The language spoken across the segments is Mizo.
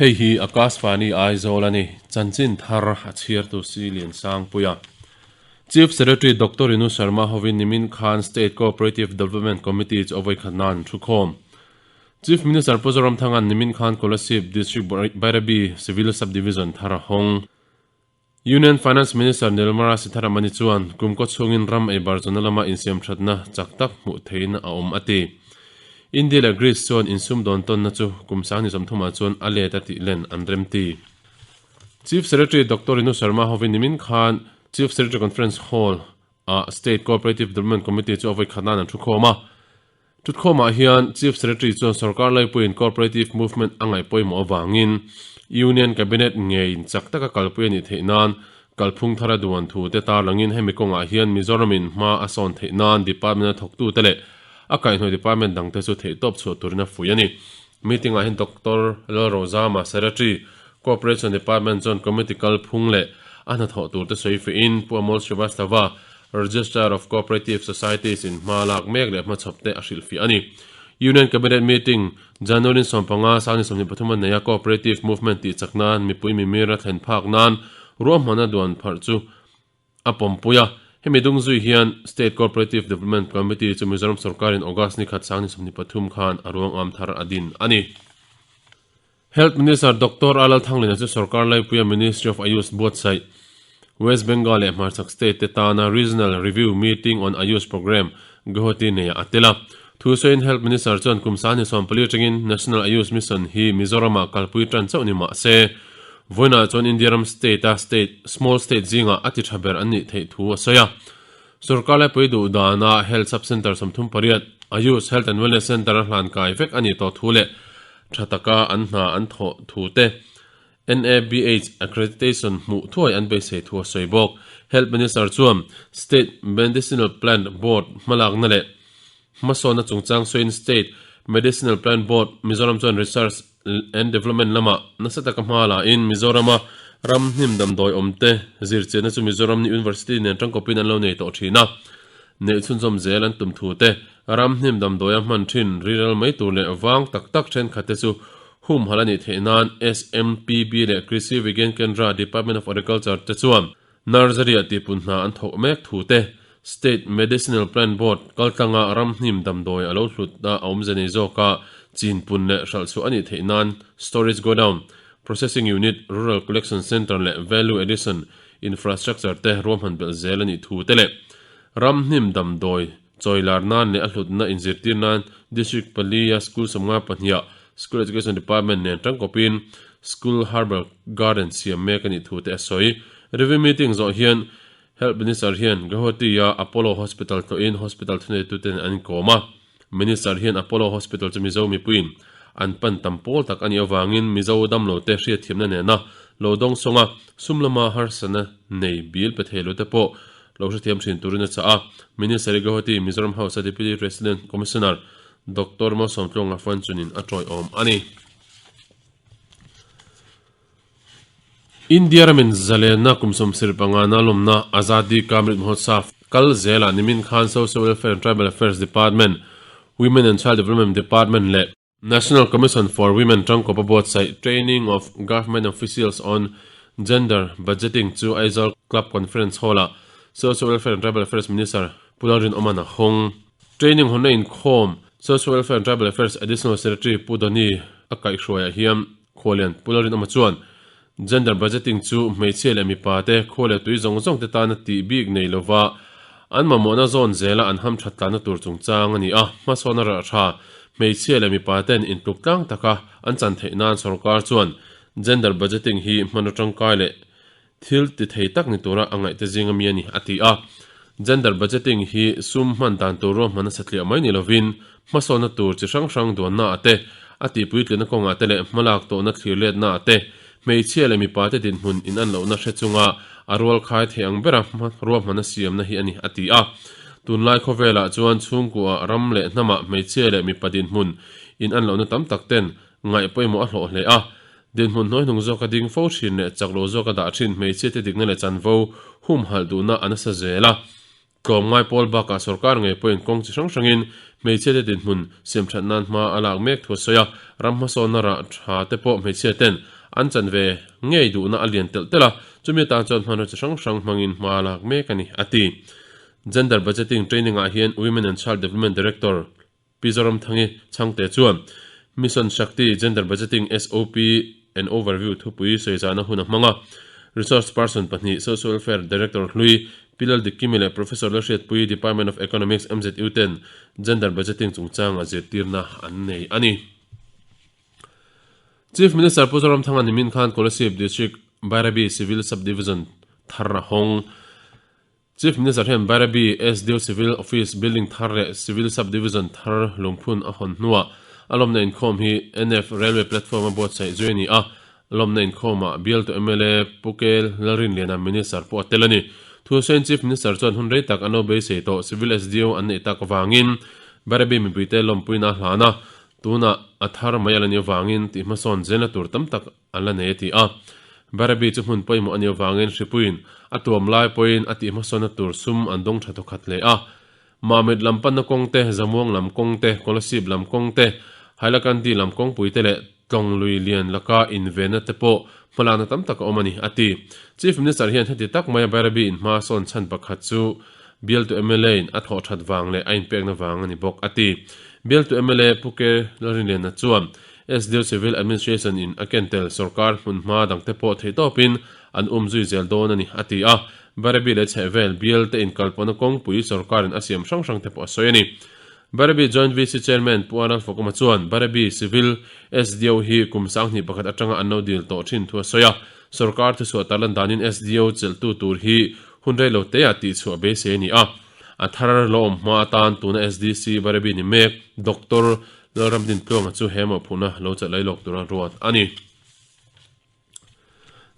Hei hi Akashvani Aizawl a ni, chanchin thar a chhiartu si Liansangpuia. Chief Secretary Doctor Rinu Sharma hovin nimin khan State Cooperative Development Committee chu a vawikhat nan thukhawm. Chief Minister Pu Zoramthanga'n nimin khan Kolasib District Bairabi Civil Sub-Division thar a hawng. Union Finance Minister Nirmala Sitharaman-i chuan kum kaw chhungin ram ei bar chawna lama insiamthatna chak tak hmuh theihin a awm a ti. India leh Greece chuan insumdawn tawnna chu kum sangni sawmthumah chuan a let a tih len an remti. Chief Secretary Doctor Rinu Sharma hovin nimin khan Chief Secretary Conference Hall ah State Cooperative Development Committee chu a vawikhat nan an thukhawm a. Thutkhawmah hian Chief Secretary chuan sorkar laipuiin Cooperative Movement a ngaih pawimawh avangin Union Cabinet ngeiin chak taka kalpui a nih theih nan kalphung thar a duan thu te tarlangin hemi kawngah hian Mizoramin hma a sawn theih nan Department a thawktute leh a kaihhnawih Department dangte chu theihtawp chhuah turin a fuih a ni. Meeting-ah hian Doctor Lalrozama, Secretary, Cooperation Department chuan Committee kalphung leh a hnathawh turte sawi fehin Pu Amol Srivastava, Registrar of Cooperative Societies in hma lak mek leh hmachhawpte a hrilhfiah a ni. Union Cabinet Meeting, January 15, 2023 a nei a, Cooperative Movement tih chak nan mipui mimir a thlen phak nan ruahmanna duan pharh chu a pawmpui a. Hemi dung zui hian State Cooperative Development Committee chu Mizoram sorkarin August ni khat 2023 khan a ruangam thar a din a ni. Health Minister Doctor A Lalthanglina chu sorkar laipuia Ministry of Ayush buatsaih West Bengal leh hmarchhak state te tana Regional Review Meeting on Ayush Programme Guwahati neiah a tel a. Thu sawiin Health Minister chuan kum sangni 14 atangin National Ayush Mission hi Mizoramah kalpui tan chauh ni mah se, vawiinah chuan India ram state a state small state zingah a ti tha ber an nih theih thu a sawi a. Sorkar laipui duh dana Health Sub Centre 38, Ayush Health and Wellness Centre a hlan kai vek a nih tawh thu leh tha taka an hna an thawh thu te NABH accreditation hmuh thuai an beisei thu a sawi bawk. Health Minister chuan State Medicinal Plant Board hmalakna leh hmasawnna chungchang sawiin State Medicinal Plant Board Mizoram chuan Research and Development lamah nasa taka hma la in Mizorama ram hnim damdawi awmte zirchianna chu Mizoram University nen tangkawpin an lo nei tawh thin a. Neih chhunzawm zel an tum thu te, ram hnim damdawia hman thin riral mai tur leh vang tak tak thenkhat te chu humhalh a nih theih nan SMPB leh Krishi Vigyan Kendra Department of Agriculture te chuan Nursery ah tihpun hna an thawk mek thu te, State Medicinal Plant Board kaltlanga ram hnim damdawi a lo hlut a awmze nei zawka chinpun leh hralhchhuah a nih theih nan Storage Godown, Processing Unit, Rural Collection Centre leh Value Addition Infrastructure te ruahman belh zel a nih thu te leh ram hnim damdawi chawi lar nan leh a hlutna inzirtir nan District palia School 52 School Education Department nen tangkawpin School Herbal Garden siam mek a nih thu te a sawi. Review meeting zawh hian Health Minister hian Guwahati-a Apollo Hospital tlawhin hospital thuneituten an inkawm a. Minister hian Apollo Hospital chu Mizo mipuiin an pan tam pawl tak a nih avangin Mizo damlote hriatthiamna nena lo dawng sawng a, sum lama harsatna nei bil pe thei lote pawh lo hrethiam thin turin a chah a. Minister i Guwahati Mizoram House-a Deputy Resident Commissioner Doctor Malsawmtluanga Fanchunin a tawiawm a ni. India ramin zalenna kum 75 na lawmna Azadi Ka Amrit Mahotsav kal zelah nimin khan Social Welfare and Tribal Affairs Department, Women and Child Development Department leh National Commission for Women tangkawpa buatsaih Training of Government Officials on Gender Budgeting chu Aizawl Club Conference Hall-ah Social Welfare and Tribal Affairs Minister Pu Lalrinawma'n a hawng. Training hawnna inkhawm Social Welfare and Tribal Affairs Additional Secretary Pu Doni a kaihhruaiah hian Khualian Pu Lalrinawma chuan Gender budgeting chu hmeichhia leh mipa te, khua leh tui zawng zawng te tana tih bik nei lova an mamawhna zawn zela an hamthat tlanna tur chungchang a ni a. Hmasawnna rah tha hmeichhia leh mipa ten intluk tlang taka an chan theih nan sorkar chuan gender budgeting hi hmanraw tangkai leh thil ti thei tak ni tura a ngaihte zinga mi a ni, a ti a. Gender budgeting hi sum hman dan tur ruahmanna satliah mai ni lovin hmasawnna tur chi hrang hrang duanna ah te, a tihpuitlina kawngah te leh hmalak tawhna thlirletna ah te, hmeichhia leh mipa te dinhmun in an lohna hre chunga a rual khai thei ang bera ruahmanna siamna hi a ni, a ti a. Tunlai khawvelah chuan chhungkua ram leh hnamah hmeichhia leh mipa dinhmun in an lohna tam tak ten ngaih pawimawh a hlawh hle a. Dinhmun hnuaihnung zawka ding fo thin leh chak lo zawka dah thin hmeichhia te dikna leh chanvo humhalh duhna a nasa zel a. Tlawmngai pawl bakah sorkar ngei pawhin kawng chi hrang hrangin hmeichhiate dinhmun siamthat nan hma a lak mek thu a sawi a, ram hmasawnna rah tha te pawh hmeichhia ten an chan ve ngei duhna a lian telh telh a, chumi atan chuan hmanraw chi hrang hrang hmangin hma a lak mek a ni, a ti. Gender Budgeting Training ah hian Women and Child Development Director Pi Zoramthangi Chhangte chuan Mission Shakti Gender Budgeting SOP and Overview thupui sawizahna hun a hmang a. Resource person pahnih Social Welfare Director hlui Pi Laldikkimi leh Professor Lalhriatpui Department of Economics MZU ten Gender Budgeting chungchanga zirtirna an nei a ni. Chief Minister Pu Zoramthanga nimin khan Kolasib District Bairabi Civil Sub-Division thar a hawng. Chief Minister hian Bairabi SDO Civil Office building thar leh Civil Sub Division thar lungphun a hawn hnuah a lawmna inkhawm hi NF Railway Platform a buatsaih zui a ni a, lawmna inkhawmah bialtu mla Pu Kel Lalrinliana Minister pawh a tel a ni. Thusawiin Chief Minister chuan hun rei tak an lo beisei tawh Civil SDO an neih tak avangin Bairabi mipuite lawmpuina a hlan a, tunah a thar mai a la nih avangin tih hmasawn zelna tur tam tak an la nei a ti a. Barabi chu hmun pawimawh a nih avangin hripuiin a tuam lai pawhin a tih hmasawnna tur sum an dawng tha thawkhat hle a. Mamit lam panna kawng te, Zamuang lam kawng te, Kolasib lam kawng te, Hailakandi lam kawngpui te leh Tlawng lui lian laka invenna te pawh hmalakna tam tak a awm a ni, a ti. Chief Minister hian heti tak maia Bairabi in hma sawn chhan pakhat chu bialtu mla in a thawh that vang leh a inpekna vang a ni bawk, a ti. Bialtu mla Pu Ke Lalrinliana chuan SDO Civil Administration in a ken tel sorkar hmunhma dangte pawh theihtawpin an um zui zel dawn a ni, a ti a. Bairabi leh chhehvel bial te inkalpawhna kawngpui sorkarin a siam hrang hrang te pawh a sawi a ni. Bairabi Joint VC Chairman Pu Anand Fakuma chuan Bairabi Civil SDO hi kum sanghnih pakhat atanga an lo dil tawh thin thu a sawi a. Sorkar thuchhuah tarlan danin SDO chelhtu tur hi hun reilo teah tihchhuah beisei a ni a. A thar lawm hma atan tuna SDC Bairabi ni mek Doctor Lalramdin Tluanga chu he mawhphurhna lo chelh lai lawk tura ruat a ni.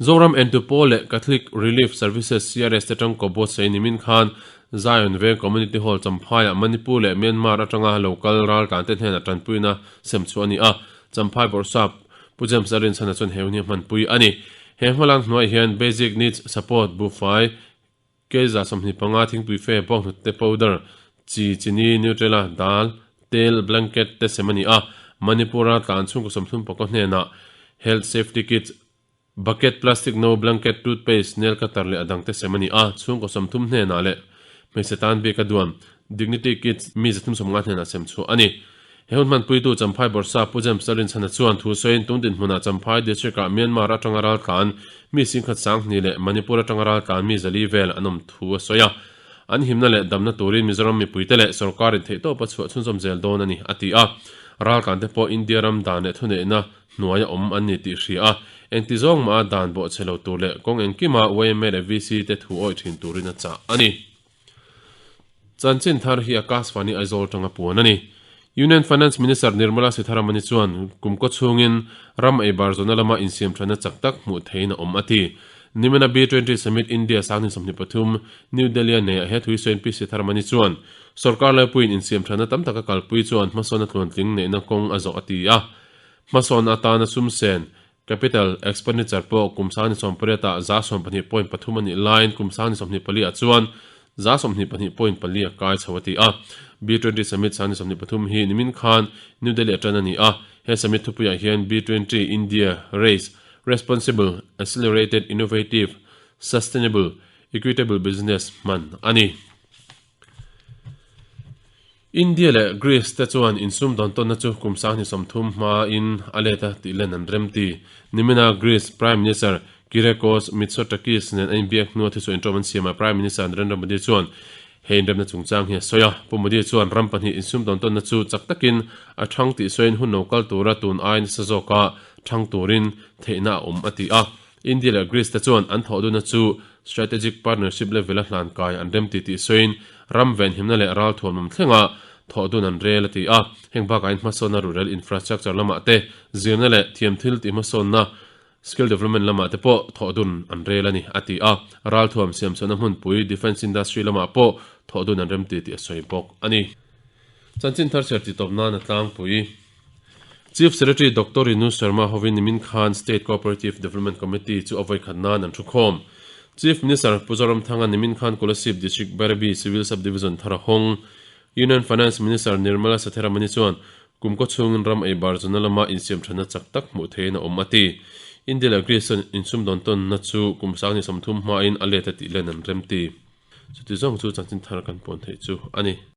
Zoram Entupawl leh Catholic Relief Services, CRS, te tangkaw buatsaih nimin khan Zion Veng Community Hall Champhaiah Manipur leh Myanmar atanga lo kal raltlante hnenah tanpuina sem chhuah a ni a, Champhai Bawrhsap Pu James a rinchhana chuan he hun hi a hmanpui a ni. He hmalang hnuaiah hian Basic Needs Support buhfai Keiza 25 thingpui fe bawnghnute te powder, chi, chini, Nutrela, dal, tel, blanket te sem a ni a. Manipur-a tlan chhungkaw 35 hnenah Health Safety Kits, bucket, plastic no, blanket, toothpaste, nail cutter leh a dang te sem a ni a. Chhungkaw 30 hnenah leh hmeichhe tan bik a duan Dignity Kits mi 350 hnenah sem chhuah a ni. He hun hmanpuitu Champhai Bawrhsa Pu James Lalrinchhana chuan thu sawiin tun dinhmunah Champhai District-ah Myanmar atanga raltlan mi singkhat sanghnih leh Manipur atanga raltlan mi zali vel an awm thu a sawi a. An himna leh damna turin Mizoram mipuite leh sorkarin theihtawpa chhuah chhunzawm zel dawn a ni, a ti a. Raltlante pawh India ram dan leh thuneihna hnuaia awm an ni tih hria a, engti zawng maha dan bawhchhe lo tur leh kawng engkima yma leh VC te thu awih thin turin a chah a ni. Chanchin thar hi Akashvani Aizawl tanga puan a ni. Union Finance Minister Nirmala Sitharaman-i chuan kum kaw chhungin ram eibar zawhna lama insiamthatna chak tak hmuh theihin a awm a ti. Nimina B20 Summit India 2023 New Delhi-a neiah he thui sawiin Pi Sitharaman-i chuan sorkar laipuiin insiamthatna tam taka kalpui chuan hmasawnna tluantling neihna kawng a zawh a ti a. Hmasawnna atana sumsen Capital expenditure pawh kum 28 ah 12.3 a nih laiin kum 24 ah chuan 22.4 a kai chho a ti a. B20 Summit 23 hi nimin khan New Delhi atan a ni a. He summit thupuiah hian B20 India Race, Responsible, Accelerated, Innovative, Sustainable, Equitable Business hman a ni. India leh Greece te chuan insum dawn tawnna chu kum 30 hmain a let a tih len an remti. Nimina Greece Prime Minister Kyriakos Mitsotakis nen a inbiak hnua thuchhuah inṭawm an siamah Prime Minister Narendra Modi chuan he inremna chungchang hi a sawi a. Pu Modi chuan ram pahnih insum dawn tawnna chu chak takin a ṭhang tih sawiin hun lo kal tura tun ai nasa zawka ṭhang turin theihna a awm a ti a. India leh Greece te chuan an thawhdunna chu strategic partnership level-a hlankai an remti tih sawiin ram venhimna leh ralthuamawm thlenga thawhdun an rel a ti a. Heng bakah hian hmasawnna rural infrastructure lamah te, zirna leh thiamthil tih hmasawnna skill development lamah te pawh thawhdun an rel a ni a ti a. Ralthuam siamchhuahna hmunpui defence industry lamah pawh thawhdun an remti tih a sawi bawk a ni. Chanchin thar chhiar titawp nan a tlangpui. Chief Secretary Doctor Rinu Sharma hovin nimin khan State Cooperative Development Committee chu a vawikhat nan an thu khawm. Chief Minister Pu Zoramthanga nimin khan Kolasib District Bairabi Civil Sub-Division thar a hawng. Union Finance Minister Nirmala Sitharaman-i chuan kum kaw chhungin ram ei bar zuna lama insiamthatna chak tak hmuh theihin a awm a ti. India leh Greece chuan insumdawn tawnna chu kum sang ni 30 hmain a let a tih len an remti. Chuti zawng chu chanchin thar kan pawn theih chu a ni.